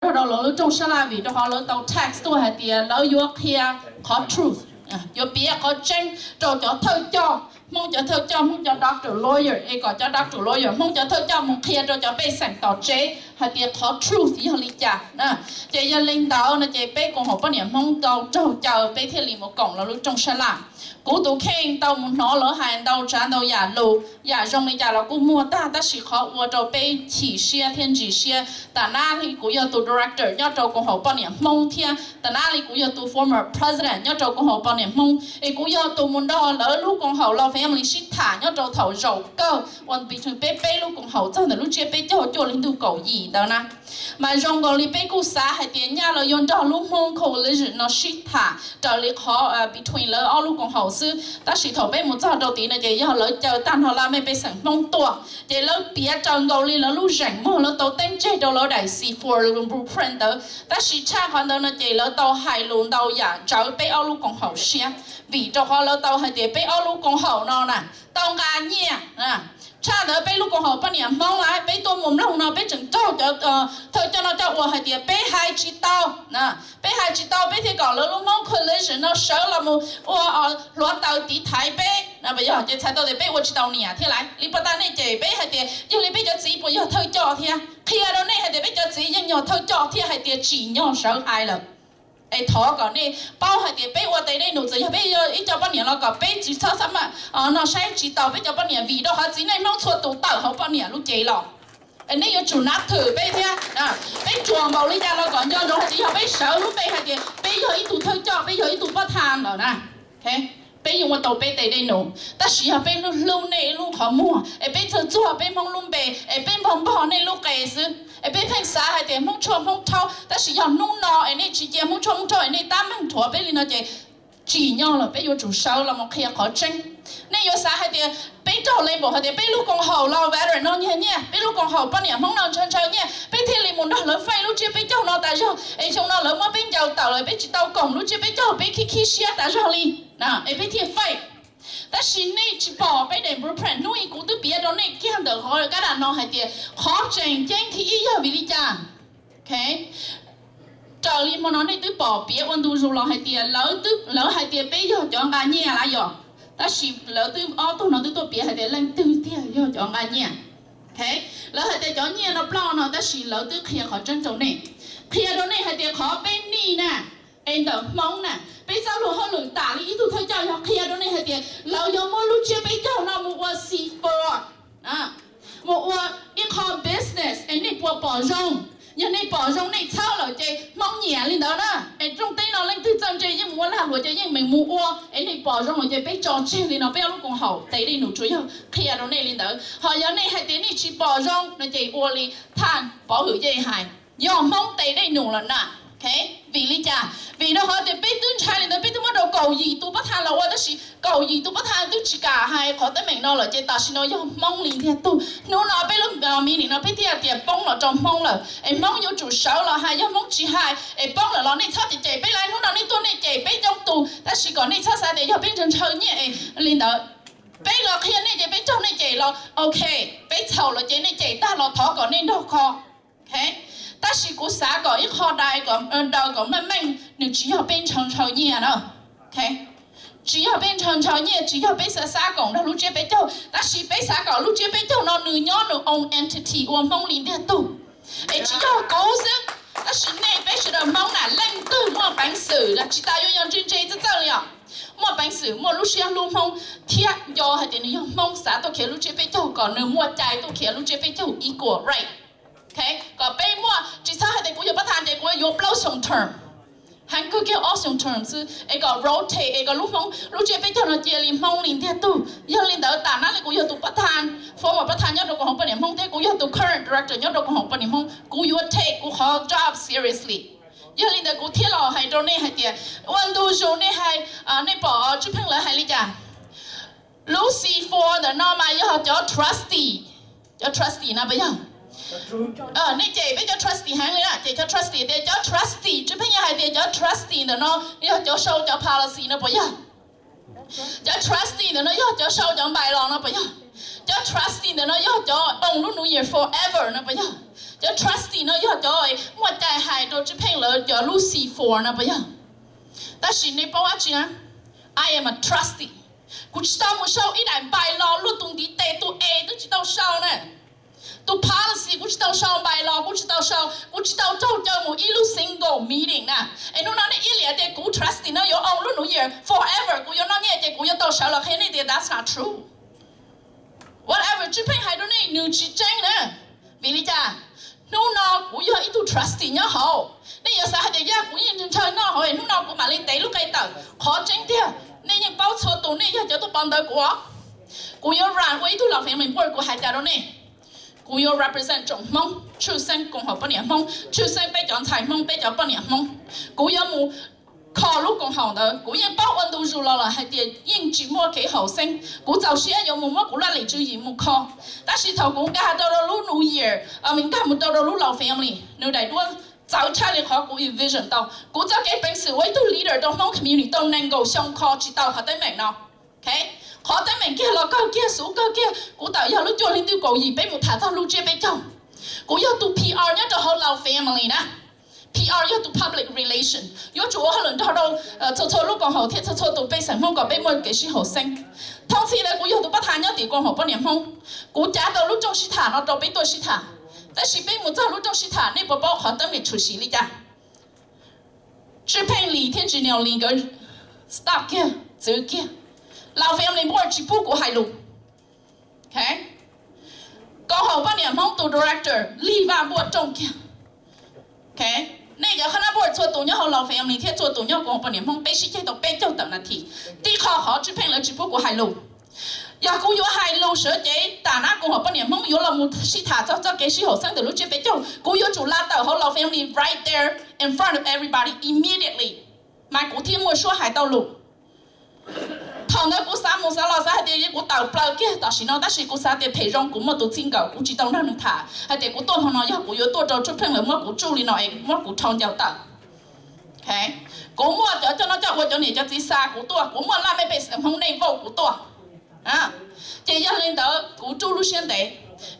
nrog rau lawv lub rooj sab laj vim rau qhov lawv tau tax tuaj hais tias lawv yuav qhia qhov truth, yuav piav qhov tseeb rau cov thawj coj, Hmoob cov thawj coj, Hmoob cov doctor, lawyer, es kom cov doctor, lawyer, Hmoob cov thawj coj mus qhia rau cov pej xeem tom tsev hais tias qhov truth yog li cas. Ces yog li ntawd no ces peb koom haum poj niam Hmoob tau raug caw peb thiaj li mus koom lawv lub rooj sab laj. Kuv tus kheej tau mus hnov lawv hais ntau tsav ntau yam lus, yam zoo li cas los kuj muaj tag, tab sis qhov ua rau peb chim siab thiab ntsis siab, tam nab li kuv yog tus director nyob rau koom haum poj niam Hmoob thiab tam nab li kuv yog tus former president nyob rau koom haum poj niam Hmoob, es kuv yog tus mus nrog lawv lub koom haum Laus Family sib tham nyob rau thaum zaum kawg uas between peb peb lub koom haum txog ntawm lub tsiab peb caug cuaj hli ntuj kaum yim ntawd na. Mas zoo nkaus li peb kuj xav hais tias nyaj lawv yuav nrog lub Hmoob coalition no sib tham raws li qhov between lawv ob lub koom haum xwb, tab sis thaum peb mus txog rau tid no ces yog lawv caw tag nrho laj mej pej xeem Hmoob tuaj, ces lawv piav raws nkaus li lawv lub zeem muag lawv tau teeb tseg rau lawv daim C four blueprint ntawd, tab sis tshaj qhov ntawd no ces lawv tau hais lus ntau yam tsawv peb ob lub koom haum siab, vim rau qhov lawv tau hais tias peb ob lub koom haum no na tau nqa nyiaj. Tshaj ntawd peb lub koom haum poj niam Hmoob lawm, peb tuaj mus mloog no peb tseem raug cov thawj coj no coj ua hais tias peb hais tsis tau, peb hais tsis tau peb thiaj kom lawv lub Hmoob coalition no sawv los mus ua hluav taws tiv thaiv peb, yog ces txhais tau tias peb ua tsis tau niam thiab lawm. Li puas tas nej cem peb hais tias yog li peb cov txiv puas yog thawj coj thiab? Qhia rau nej hais tias peb cov txiv yeej yog thawj coj thiab hais tias tsim nyog sawv hais lawm. Es thov kom nej paub hais tias peb ua tes dej num txawm yog peb yog ib co poj niam los kom peb tsis txhob xav mas no saib tsis taus peb cov poj niam vim rau qhov txiv neej Hmoob txhua tus tawm hauv poj niam lub cev los. Es nej yuav tsum nab thwm peb thiab. Peb ruam npaum li cas los kom nco ntsoov hais tias yog peb sawv lub npe hais tias peb yog ib tug thawj coj, peb yog ib tug pab tha lawm na, peb yeej ua tau peb tes dej num, tab sis yog peb hlub nej lub qhov muag es peb txhawj txuag peb Hmoob lub npe es peb npog npog nej lub qe xwb, es peb pheej xav hais tias Hmoob tshuaj Hmoob rhaub, tab sis yog hnub no es nej tsis cia Hmoob tshuaj Hmoob rhaub es nej tab meeg rhuav peb li no ces tsim nyog los peb yuav tsum sawv los mus qhia qhov tseeb. Nej yuav xav hais tias peb raug label hais tias peb lub koom haum Laus Veteran no nyiag nyiaj, peb lub koom haum poj niam Hmoob no ntshaw ntshaw nyiaj, peb thiaj li mus nrog lawv fight lub tsiab peb caug no tas zog, es xyoo no lawv muab peb ncaws tawm lawm peb tsis tau koom lub tsiab peb caug peb khib khib siab tas zog li, es peb thiaj fight. Tab sis nej tsis pom peb daim blueprint, hnub i kuv twb piav rau nej kiag ntawm qhov kab dam no hais tias qhov tseem ceeb thib ib yog vim li cas. Raws li hmo no nej twb pom piav ua ntu zus los hais tias lawv hais tias peb yog cov nqa nyiaj lawm yom, tab sis lawv twb ob tug no twb tuaj piav hais tias leej twg tiag yog cov nqa nyiaj. Lawv hais tias cov nyiaj no ploj no, tab sis lawv twb qhia qhov tseeb rau nej, qhia rau nej hais tias qhov peb nij na, es ntawm Hmoob na, peb txoj luag hauj lwm tam li ib tug thawj coj yog qhia rau nej hais tias lawv yuav muab lub tsiab peb caug no mus ua C four, mus ua ib qho business es nej puas pom zoo? Yog nej pom zoo nej txhawb lawm ces Hmoob nyiam li ntawd na. Es rooj teb no leej twg txawj ntse yeej mus ua lag luam ces yeej meem mus ua, es nej pom zoo lawm ces peb tso tseg li no, peb ob lub koom haum tes dej num tsuas yog qhia rau nej li ntawd. Ho yog nej hais tias nej tsis pom zoo no ces ua li thaj Pov Hwm Yej hais, yog Hmoob tes dej num lawm na. Vim li cas? Vim rau qhov tias peb twb ntshai li ntawd, peb twb muab rau kaum yim tus pab tha los ua, tab sis kaum yim tus pab tha twb tsis kam hais qhov teeb meem no lawm ces tam sim no yog Hmoob li ntiag tug. Hnub no peb lub meeting no peb thiaj tias poob los rau Hmoob lawm, es Hmoob yuav tsum sawv los hais, yog Hmoob tsis hais es poob lawm los nej txhob cem cem peb lawm. Hnub no nej tuaj nej cem peb coob tus, tab sis kom nej txhob xav tias yog peb ntshaw ntshaw nyiaj es li ntawd. Peb los qhia nej ces peb raug nej cem los ok, peb txhaum los ces nej cem tag los thov kom nej nrog kho. Tab sis kuv xav kom ib qho daws kom meej meej, nws tsis yog peb ntshaw ntshaw nyiaj na. Tsis yog peb ntshaw ntshaw nyiaj, tsis yog peb xav xav koom nrog lub tsiab peb caug, tab sis peb xav kom lub tsiab peb caug no nws nyob nws own entity ua Hmoob li ntiag tug. Es tsis yog kuv xwb, tab sis nej peb sawv daws Hmoob na, leej twg muaj peev xwm, tsis tas yuav yog ntse ntse txawj txawj li os, muaj peev xwm, muaj lub siab hlub Hmoob thiab nco hais tias nws yog Hmoob xav tuaj khiav lub tsiab peb caug kom nws muaj cai tuaj khiav lub tsiab peb caug equal right. Kom peb muaj, tsis txhob hais tias kuv yog pab tha ces kuv yuav plaub xyoo term, heev kawg kiag ob xyoo term xwb, es kom rotate es kom lub Hmoob lub tsiab peb caug no cia li Hmoob li ntiag tug. Yog li ntawd tam nab li kuv yog tus pab tha, former pab tha nyob rau koom haum poj niam Hmoob thiab kuv yog tus current director nyob rau koom haum poj niam Hmoob, kuv yuav take kuv qhov job seriously. Yog li ntawd kuv thiaj los hais rau nej hais tias ua ntu zus nej hais, nej pom Tswv Pheej lawv hais li cas? Lub C four ntawm no mas yog cov trustee, cov trustee no puas yog? Nej cem peb cov trustee heev li na, ces cov trustee tias cov trustee, Tswv Pheej yog hais tias cov trustee ntawm no yog cov sau cov policy no puas yog? Cov trustee ntawm no yog cov sau cov npai los no puas yog? Cov trustee ntawm no yog cov own lub New Year forever no puas yog? Cov trustee no yog cov muaj cai hais rau Tswv Pheej lawv cov lub C four no puas yog? Tab sis nej paub dab tsi na? I am a trustee. Kuv tsis tau mus sau ib daim bylaw luaj tus ntiv tes tus es twb tsis tau sau na. Tus policy kuv tsis tau sau, bylaw kuv tsis tau sau, kuv tsis tau raug caw mus ib lub single meeting na. Es hnub no nej iab liam tias kuv trustee no yuav own lub New Year forever, kuv yuav noj nyiaj ces kuv yuav tau sawv los qhia nej tias that's not true. Whatever Tswv Pheej hais rau nej nws tsis tseeb na. Vim li cas? Hnub no kuv yog ib tug trustee nyob hauv. Nej yuav xav hais tias yog kuv yeej ntshaw noj hauv, hnub no kuv mam li tev lub qe tawm. Qhov tseeb tiag, nej yeej paub txhua tus, nej yog cov tuaj pov ntawv kuv os. Kuv yuav run ua ib tug Lao Family Board, kuv hais cas rau nej? Kuv yuav represent tsoom Hmoob, tshwj xeeb koom haum poj niam Hmoob, tshwj xeeb peb cov ntxhais Hmoob, peb cov poj niam Hmoob. Kuv yuav mus kho lub koom haum ntawd. Kuv yeej paub ua ntu zus los lawm hais tias yeej tsis muaj kev haum xeeb. Kuv txaus siab yuav mus muab kuv laj lim tswv yim mus kho. Tab sis thaum kuv nkag rau rau lub New Year, nkag mus rau rau lub Lao Family, nws daim duab txawv tshaj li qhov kuv envision tau. Kuv txoj kev peev xwm ua ib tug leader rau Hmoob community tau nees nkaum xyoo kho tsis tau qhov teeb meem no. Qhov teeb meem kiag los kawg kiag, xub kawg kiag, kuv tawm yog lub cuaj hli ntuj kaum yim peb mus tham txog lub tsiab peb caug. Kuv yog tus P R nyob rau hauv Lao Family na. P R yog tus public relation, yuav tsum ua hauj lwm nrog rau txhua txhua lub koom haum thiab txhua txhua tus pej xeem Hmoob kom peb muaj kev sib haum xeeb. Thooj txhij ntawd kuv yog tus pab tham nyob tim koom haum poj niam Hmoob. Kuv cav tau lub rooj sib tham no rau peb tuaj sib tham, tab sis peb mus txog lub rooj sib tham nej puas paub qhov teeb meem tshwm sim li cas? Tswv Pheej Lis thiab Ntsis Niam Lis nkawd stop kiag, txwv kiag. Lao Family Board tsis pub kuv hais lus. Koom haum poj niam Hmoob tus director Lis Vaj Npuaj rooj kiag. Nej cov khab nab board txhua tus nyob hauv Lao Family thiab txhua tus nyob koom haum poj niam Hmoob, peb sib ceg tau peb caug tawm nas this. Tib qho qhov Tswv Pheej lawv tsis pub kuv hais lus. Yog kuv yuav hais lus sawv cev tas nab koom haum poj niam Hmoob yuav los mus sib tham txog txoj kev sib haum xeeb ntawm lub tsiab peb caug, kuv yuav tsum la tawm hauv Lao Family right there in front of everybody immediately, mas kuv thiaj muaj suab hais tau lus. Thaum ntawd kuv xav mus xav los xav hais tias kuv tawm plaws kiag tam sim no, tab sis kuv xav tias phem zoo kuv muaj tus txij nkawm, kuv tsis tau nrog nws tham hais tias kuv tuaj hmo no yog kuv yuav tuaj rau Tswv Pheej lawv muab kuv tsuj li no es muab kuv rho ncaws tawm. Kuv muaj cov coj noj coj ua, cov niam cov txiv xa kuv tuaj, kuv muaj laj mej pej xeem Hmoob nej vote kuv tuaj. Ces yog li ntawd kuv rub lub siab ntev.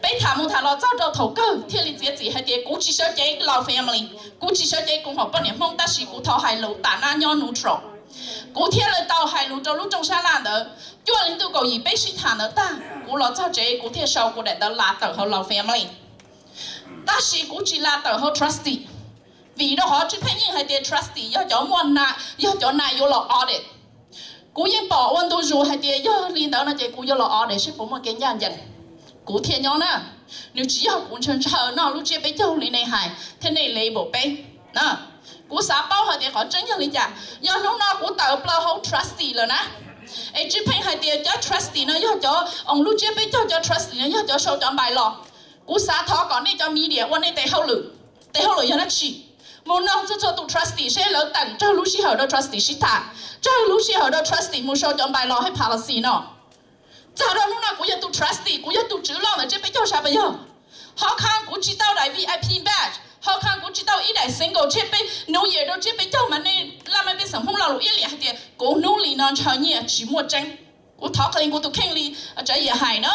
Peb tham mus tham los txog rau thaum kawg thiaj li txiav txim hais tias kuv tsis sawv cev Lao Family, kuv tsis sawv cev koom haum poj niam Hmoob, tab sis kuv thov hais lus tas nab nyob neutral. Kuv thiaj li tau hais lus rau lub rooj sab laj ntawd. Cuaj hli ntuj kaum yim peb sib tham ntawd tag, kuv los txog tsev kuv thiaj sau kuv daim ntawv la tawm hauv Lao Family. Tab sis kuv tsis la tawm hauv trustee, vim rau qhov Tswv Pheej yeej hais tias trustee yog cov muaj na, yog cov na yuav los audit. Kuv yeej pom ua ntu zus hais tias yog li ntawd no ces kuv yuav los audit seb puas muaj kev ncaj ncees, kuv thiaj nyob na. Nws tsis yog kuv ntshaw ntshaw noj lub tsiab peb caug li nej hais thiab nej label peb. Kuv xav paub hais tias qhov tseeb yog li cas. Yog hnub no kuv tawm plaws hauv trustee lawm na, es Tswv Pheej hais tias cov trustee no yog cov own lub tsiab peb caug, cov trustee no yog cov sau cov bylaw. Kuv xav thov kom nej cov media ua nej tes hauj lwm. Tes hauj lwm yog dab tsi? Mus noog txhua txhua tus trustee seb lawv teem tsawg lub sij hawm rau trustee sib tham, tsawg lub sij hawm rau trustee mus sau cov bylaw thiab policy no. Txog rau hnub no kuv yog tus trustee, kuv yog tus tswv loj ntawm tsiab peb caug sab puas yog? How come kuv tsis tau daim V I P badge? How come kuv tsis tau ib daim single tsiab peb, New Year rau tsiab peb caug mas nej laj mej pej xeem Hmoob lo lus iab liam hais tias kuv hnub li no ntshaw nyiaj tsis muaj tseeb? Kuv thov qhia kuv tus kheej li Tsav Yias hais na.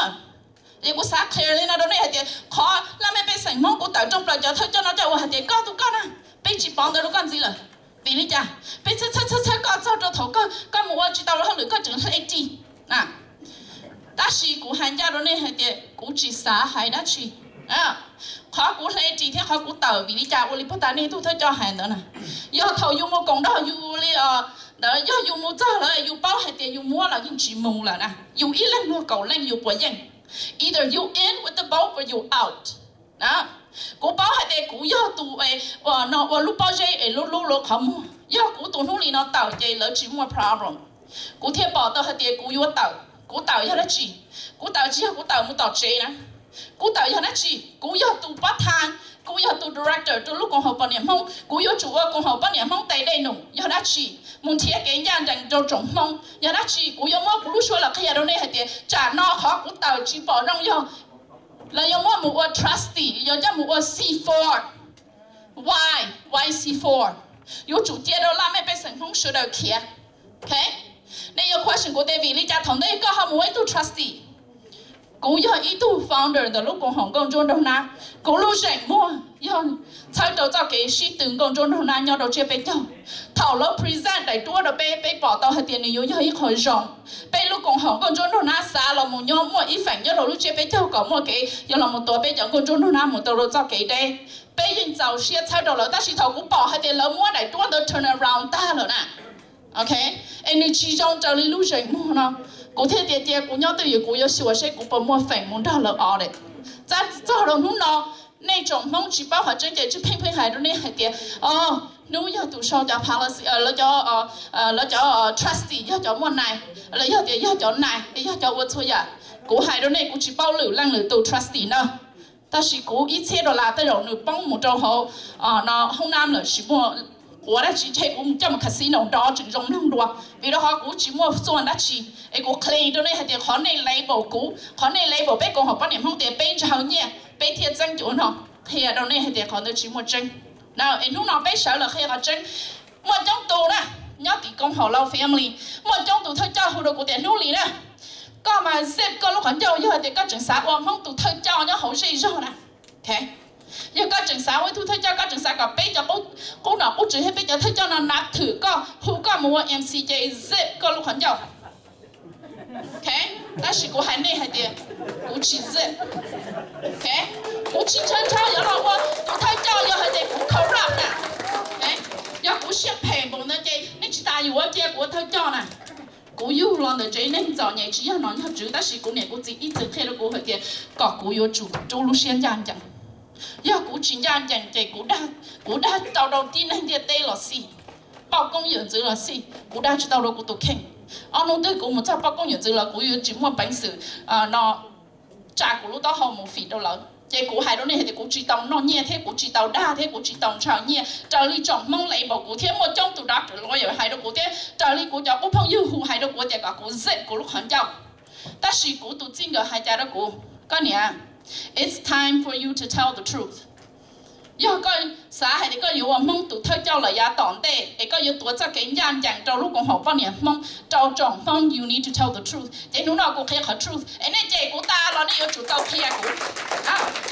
Es kuv xav clear li no rau nej hais tias qhov laj mej pej xeem Hmoob kuv tawm rooj plaws cov thawj coj noj coj ua hais tias koj tus koj na, peb tsis pov ntawv rau koj ntxiv lawm. Vim li cas? Peb txhawb txhawb txhawb txhawb koj txog rau thaum koj, koj mus ua tsis tau hauj lwm koj tseem hle ris. Tab sis kuv hais ncaj rau nej hais tias kuv tsis xav hais dab tsi. Qhov kuv hle ris thiab qhov kuv tawm vim li cas ua li puag ta nej tug thawj coj hais ntawd na. Yog thaum yus mus koom nrog yus li ntawd, yog yus mus txog lawm yus paub hais tias yus muab los yeej tsis mus lawm na, yus ib leeg nrog kaum leej yus puas yeej? Either you in with the boat or you out. Kuv paub hais tias kuv yog tus no ua lub pob zeb es lub lub lub qhov muag, yog kuv tus hnub li no tawm ces lawv tsis muaj problem. Kuv thiaj pom tau hais tias kuv yuav tawm. Kuv tawm yog dab tsi? Kuv tawm tsis yog kuv tawm mus tom tsev na. Kuv tawm yog dab tsi? Kuv yog tus pab thaj, kuv yog tus director rau lub koom haum poj niam Hmoob, kuv yuav tsum ua koom haum poj niam Hmoob tes dej num yog dab tsi? Mus nrhiav kev ncaj ncees rau tsoom Hmoob yog dab tsi? Kuv yuav muab kuv lub suab los qhia rau nej hais tias tsam no qhov kuv tawm tsis pom zoo yog lawv yuav muab mus ua trustee, yuav coj mus ua C four. Why? Why C four? Yuav tsum cia rau laj mej pej xeem Hmoob sawv daws khiav. Nej yuav question kuv tias vim li cas thaum ntej koj ho mus ua ib tug trustee? Kuv yog ib tug founder ntawm lub koom haum Nkauj Ntsuab Nraug Nab. Kuv lub zeem muag yog txhawb rau txoj kev sib tw Nkauj Ntsuab Nraug Nab nyob rau tsiab peb caug. Thaum lawv present daim duab rau peb, peb pom tau hais tias nws yuav yog ib qho zoo. Peb lub koom haum Nkauj Ntsuab Nraug Nab xav los mus nyob muaj ib feem nyob rau lub tsiab peb caug kom muaj kev yuav los mus tuav peb cov Nkauj Ntsuab Nraug Nab mus rau rau txoj kev deb. Peb yeej txaus siab txhawb rau lawv, tab sis thaum kuv pom hais tias lawv muab daim duab ntawd turn around tag lawm na, ok, es nws tsis zoo raws li lub zeem muag no, kuv thiaj tias cia kuv nyob twj ywm, kuv yuav xyuas seb kuv puas muaj feem mus nrog lawv audit. Txog rau hnub no, nej tsoom Hmoob tsis paub qhov tseeb ces Tswj Pheej pheej hais rau nej hais tias, o, hnub yog tus sau cov policy, lawv cov, lawv cov trustee yog cov muaj nais, los yog tias yog cov nais, yog cov ua txhua yam. Kuv hais rau nej, kuv tsis paub lwm leej lwm tus trustee na. Tab sis kuv ib txhiab dollar tej zaum nws poob mus rau hauv no hoob nab lawm, tsis muaj quav dab tsi, ntshe kuv coj mus casino nrov tseem zoo mloog dua, vim rau qhov kuv tsis muaj xuaj dab tsi. Es kuv clean rau nej hais tias qhov nej label kuv, qhov nej label peb koom haum poj niam Hmoob tias peb ntshaw nyiaj peb thiaj txeeb cuav no, qhia rau nej hais tias qhov ntawd tsis muaj tseeb. Es hnub no peb sawv los qhia qhov tseeb. Muaj coob tus na, nyob tim koom haum Lao Family, muaj coob tus thawj coj hu rau kuv tias, Hnub Lis na, koj mas zip koj lub qhov ncauj, yog hais tias koj tseem xav ua Hmoob tus thawj coj nyob hauv zej zog na, yog koj tseem xav ua ib tug thawj coj, koj tseem xav kom peb cov qub nom qub tswv thiab peb cov thawj coj no nav thwm koj, hu koj mus ua M C, ces zip koj lub qhov ncauj. Tab sis kuv hais nej hais tias kuv tsis zip. Kuv tsis ntshaw ntshaw yuav los ua tus thawj coj, yog hais tias kuv corrupt na, yog kuv siab phem npaum ntawd ces nej tsis tas yuav cia kuv ua thawj coj na. Kuv yug los ntawm tsev neeg txom nyem, tsis yog nom yog tswv, tab sis kuv niam kuv txiv ib txwm qhia rau kuv hais tias kom kuv yuav tsum rub lub siab ncaj ncees. Yog kuv tsis ncaj ncees ces kuv dag tau rau tib neeg ntiaj teb los xij, poj koob yawm ntxwv los xij, kuv dag tsis tau rau kuv tus kheej. Ob hnub twg kuv mus txog poj koob yawm ntxwv los kuv yuav tsis muaj peev xwm no tsa kuv lub taub hau mus fim rau lawv. Ces kuv hais rau nej hais tias kuv tsis tau noj nyiaj thiab kuv tsis tau dag thiab kuv tsis tau ntshaw nyiaj raws li tsoom Hmoob label kuv thiab muaj coob tus doctor lawyer hais rau kuv thiab raws li kuv cov qub phooj ywg hu hais rau kuv tias kom kuv zip kuv lub qhov ncauj. Tab sis kuv tus txij nkawm hais cas rau kuv, Koj niam, it's time for you to tell the truth. Yog koj xav hais tias koj yuav ua Hmoob tus thawj coj lawm yav tom ntej es koj yuav tuav txoj kev ncaj ncees rau lub koom haum poj niam Hmoob, rau tsoom Hmoob, you need to tell the truth. Ces hnub no kuv qhia qhov truth es nej cem kuv tas los nej yuav tsum tau qhia kuv.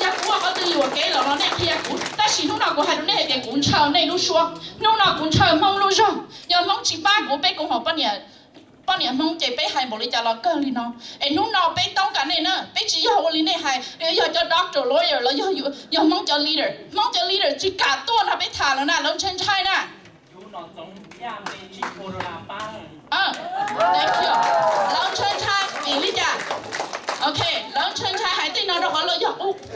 Yog kuv ua qhov twg yuam kev lawm los nej qhia kuv, tab sis hnub no kuv hais rau nej hais tias kuv ntshaw nej lub suab, hnub no kuv ntshaw Hmoob lub zog. Yog Hmoob tsis pab kuv, peb koom haum poj niam Hmoob ces peb hais npaum li cas los kawg li no. Es hnub no peb toob kas nej na, peb tsis yog ua li nej hais, yog cov doctor, lawyer los yog Hmoob cov leader. Hmoob cov leader tsis kam tuaj nrog peb tham lawm na, lawv ntshai ntshai na. Lawv ntshai ntshai vim li cas? Lawv ntshai ntshai hais tej no rau qhov lawv yog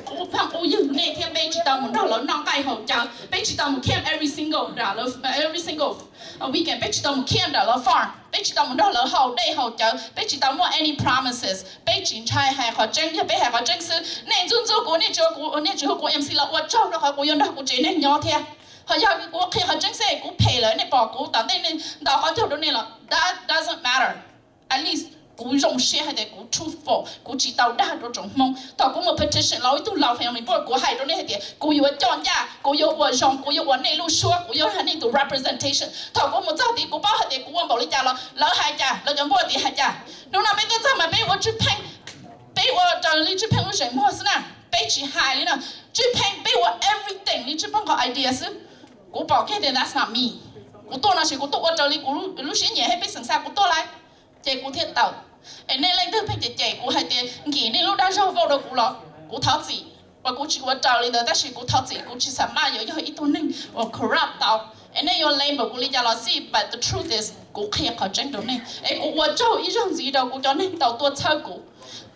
qub phooj qub ywg, nej thiab peb tsis tau mus nrog lawv noj nqaij haus cawv, peb tsis tau mus camp every single, every single weekend, peb tsis tau mus camp nram lawv farm, peb tsis tau mus nrog lawv haus dej haus cawv, peb tsis tau muaj any promises. Peb tsis ntshai hais qhov tseeb, yog peb hais qhov tseeb xwb. Nej ntxub ntxub kuv, nej tsis hu kuv M C los ua tsaug rau qhov kuv yuav nrog kuv tsev neeg nyob thiab. Ho yog kuv qhia qhov tseeb xwb, kuv phem lawm nej pom kuv tom ntej nej ntaus qhov ncauj rau nej los that doesn't matter. At least kuv zoo siab hais tias kuv truthful, kuv tsis tau dag rau tsoom Hmoob. Thaum kuv mus petition los ib tug Lao Family Board, kuv hais rau nej hais tias kuv yuav coj ncaj, kuv yuav ua zoo, kuv yuav ua nej lub suab, kuv yuav hais nej tus representation. Thaum kuv mus txog tid kuv paub hais tias kuv ua npaum li cas los lawv hais cas, lawv cov npuaj tid hais cas. Hnub no peb tuaj txog mas peb ua Tswj Pheej, peb ua raws li Tswj Pheej lub zeem muag xwb na, peb tsis hais li na. Tswj Pheej peb ua everything li Tswj Pheej qhov idea xwb. Kuv pom kiag tias that's not me. Kuv tuaj no ces kuv tuaj ua raws li kuv lub siab nyiam thiab peb xeem xa kuv tuaj lawm, ces kuv thiaj tawm. Es nej leej twg pheej cem cem kuv hais tias nkim nej lub dag zog vauj rau kuv los kuv thov txim, uas kuv tsis ua raws li ntawd, tab sis kuv thov txim, kuv tsis xav maj yuav yog ib tug neeg uas corrupt tau. Es nej yuav label kuv li cas los xij, but the truth is kuv qhia qhov tseeb rau nej, es kuv ua tsaug ib zaug ntxiv rau kuv cov neeg tau tuaj txhawb kuv.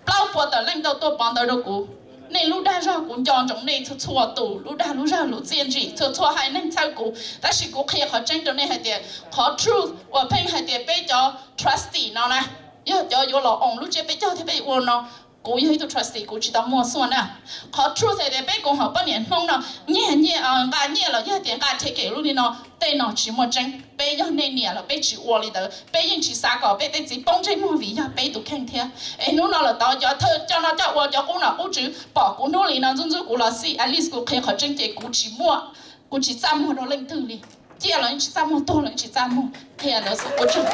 Plaub puas tawm leej tau tuaj pov ntawv rau kuv. Nej lub dag zog kuv nco ntsoov nej txhua txhua tus lub dag lub zog lub txiaj ntsim, txhua txhua haiv neeg txhawb kuv, tab sis kuv qhia qhov tseeb rau nej hais tias qhov truth uas pheej hais tias peb cov trustee no na, yog cov yuav los own lub tsiab peb caug thiab peb ua no, kuv yog ib tug trustee, kuv tsis tau muaj xuaj na. Qhov truth hais tias peb koom haum poj niam Hmoob no nyiag nyiaj, nqa nyiaj los yog tias nqa ticket lub li no, tej no tsis muaj tseeb. Peb yog nej niam los peb tsis ua li ntawd, peb yeej tsis xav kom peb tej txiv poob ntsej muag vim yog peb tus kheej thiab. Es hnub no lawm tod cov thawj coj noj coj ua, cov qub nom qub tswv pom kuv hnub li no ntxub ntxub kuv los xij, at least kuv qhia qhov tseeb ces kuv tsis muaj, kuv tsis txaj muag rau leej twg li. Ciaj los yeej tsis txaj muag, tuag los yeej tsis txaj muag, qhia ntawd xwb, ua tsaug.